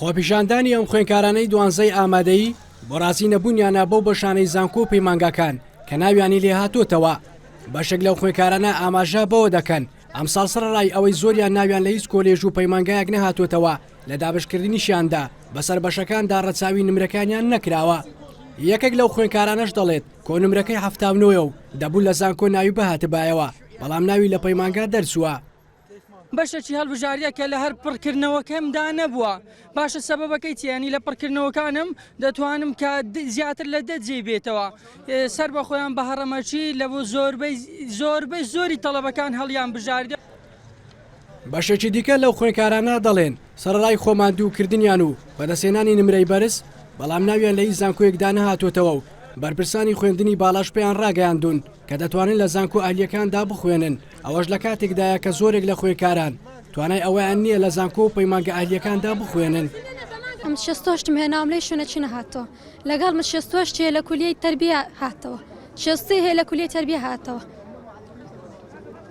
خۆپیشاندانی ئەم خوێندکارانەی دوانزەی ئامادەیی بۆ ڕازی نەبوونیانە بەو بەشانەی زانکۆ و پەیمانگاکان کە ناویانی لێهاتۆتەوە. بەشێک لەو خوێندکارانە ئاماژە بەوە دەکەن، ئەمساڵ سەرەڕای ئەوەی زۆریان ناویان لە هیچ کۆلێژ و پەیمانگایەک نەهاتۆتەوە، لە دابەشکردنیشیاندا بەسەر بەشەکاندا ڕەچاوی نمرەکانیان نەکراوە. یەکێک لەو خوێندکارانەش دەڵێت، کۆنمرەکەی 79 ە و دەبوو لە زانکۆ ناوی بهاتبایەوە، بەڵام ناوی لە پەیمانگا دەرچووە. بەشێکی هەڵبژاردە کە لە هەر پڕکردنەوەکەمدا نەبووە باشە سەبەبەکەی چیە یانی لە پڕکردنەوەکانم دەتوانم کە زیاتر لە دە جێی بێتەوە سەر بە خۆیان بە هەڕەمەکی لە بۆ زۆربەی زۆربەی زۆری تەڵەبەکان هەڵیان بژاردە. بەشێکی دیکە لەو خوێندکارانە دەڵێن، سەرەڕای خۆماندووکردنیان و بەدەستهێنانی نمرەی بەرز، بەڵام ناویان لە هیچ زانکۆیەکدا نەهاتۆتەوە و بەرپرسانی خوێندنی باڵاش پێیان ڕاگەیاندوون کە دەتوانن لە زانکۆ ئەهلییەکاندا بخوێنن، ئەوەش لە کاتێکدایە کە زۆرێک لە خوێندکاران توانای ئەوەیان نییە لە زانکۆ و پەیمانگە ئەهلییەکاندا بخوێنن. ئەم شێستۆشتم هێناوم لەی شوێنە چی نەهاتەوە لەگەڵ من شێستۆشت هەیە لە کولیەی تەربیە هاتەوە شێستی هەیە لە کولیەی تەربیە هاتەوە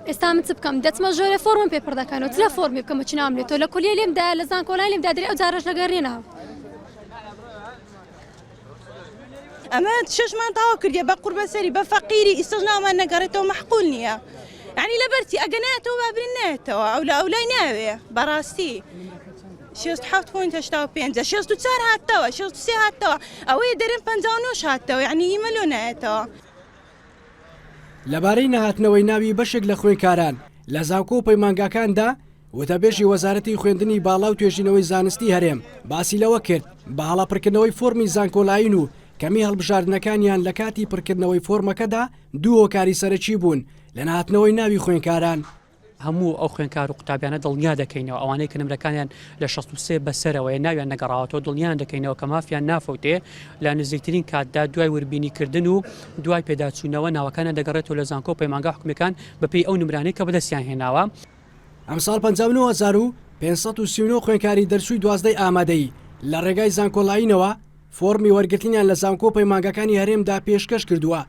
ئێستا من چ بکەم دەچمە ژۆرێ فۆرمم پێ پڕ دەکەنەوە چ لە فۆرمی بکەم و چ نام لێتەوە لە کولیە لێم دا لە زانکۆلای لێم دادرێ ئەو جارەش لەگەر ناو. ئەمە شەشمان تەواو کردیە بە قوربەسەری بە فەقیری ئیستەش ناومان نەگەڕێتەوە مەحقول نییە یعنی لەبەرچی ئەگە نایەتەوە بابرین نایەتەوە ئەو لە ئەولای ناوێ بەڕاستی شێست حەفت پوینت هەشتا و پێنجە شێست و چار هاتەوە شێست و سێ هاتەوە ئەوەیە دەرێن پەنجا و نۆش هاتەوە یعنی ئیمە لۆ نایەتەوە. لەبارەی نەهاتنەوەی ناوی بەشێک لە خوێندکاران لە زانکۆ و پەیمانگاکاندا، وتەبێژی وەزارەتی خوێندنی باڵا و توێژینەوەی زانستی هەرێم باسی لەوە کرد، بە هەڵە پڕکردنەوەی فۆرمی زانکۆلاین و کەمی هەڵبژاردنەکانیان لە کاتی پڕکردنەوەی فۆرمەکەدا دوو هۆکاری سەرەکی بوون لە نەهاتنەوەی ناوی خوێندکاران. هەموو ئەو خوێندکار و قوتابیانە دڵنیا دەکەینەوە ئەوانەی کە نمرەکانیان لە 63 بەسەرەوەیە ناویان نەگەڕاوەتەوە دڵنیان دەکەینەوە کە مافیان نافەوتێ لە نزیکترین کاتدا دوای وربینیکردن و دوای پێداچوونەوە ناوەکانیان دەگەڕێتەوە لە زانکۆ و پەیمانگا حکومیەکان بەپێی ئەو نمرانەی کە بەدەستیان هێناوە. ئەمساڵ 59539 خوێندکاری دەرچووی دوازدەی ئامادەیی لە ڕێگای زانکۆلاینەوە فۆڕمی وەرگرتنیان لە زانکۆ و پەیمانگاکانی هەرێمدا پێشکەش کردووە،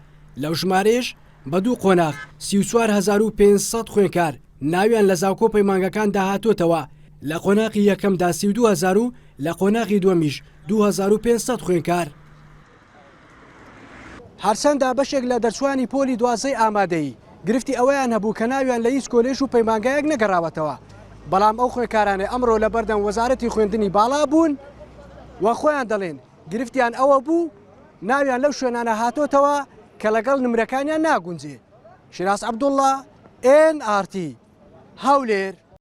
لەو ژمارەیەش بە دوو قۆناغ 34500 خوێندکار ناویان لە زانکۆ و پەیمانگاکاندا هاتۆتەوە، لە قۆناغی یەکەمدا 32000 و لە قۆناغی دووەمیش 2500 خوێندکار. هەرچەندە بەشێک لە دەرچووانی پۆلی دوازدەی ئامادەیی گرفتی ئەوەیان هەبوو کە ناویان لە هیچ کۆلێژ و پەیمانگایەک نەگەڕاوەتەوە، بەڵام ئەو خوێندکارانەی ئەمڕۆ لە بەردەم وەزارەتی خوێندنی باڵا بوون و خۆیان دەڵێن گرفتیان ئەوە بوو ناویان لەو شوێنانە هاتۆتەوە کە لەگەڵ نمرەکانیان ناگونجێ. شیراز عەبدوڵڵا، ئێن ئاڕ تی، هەولێر.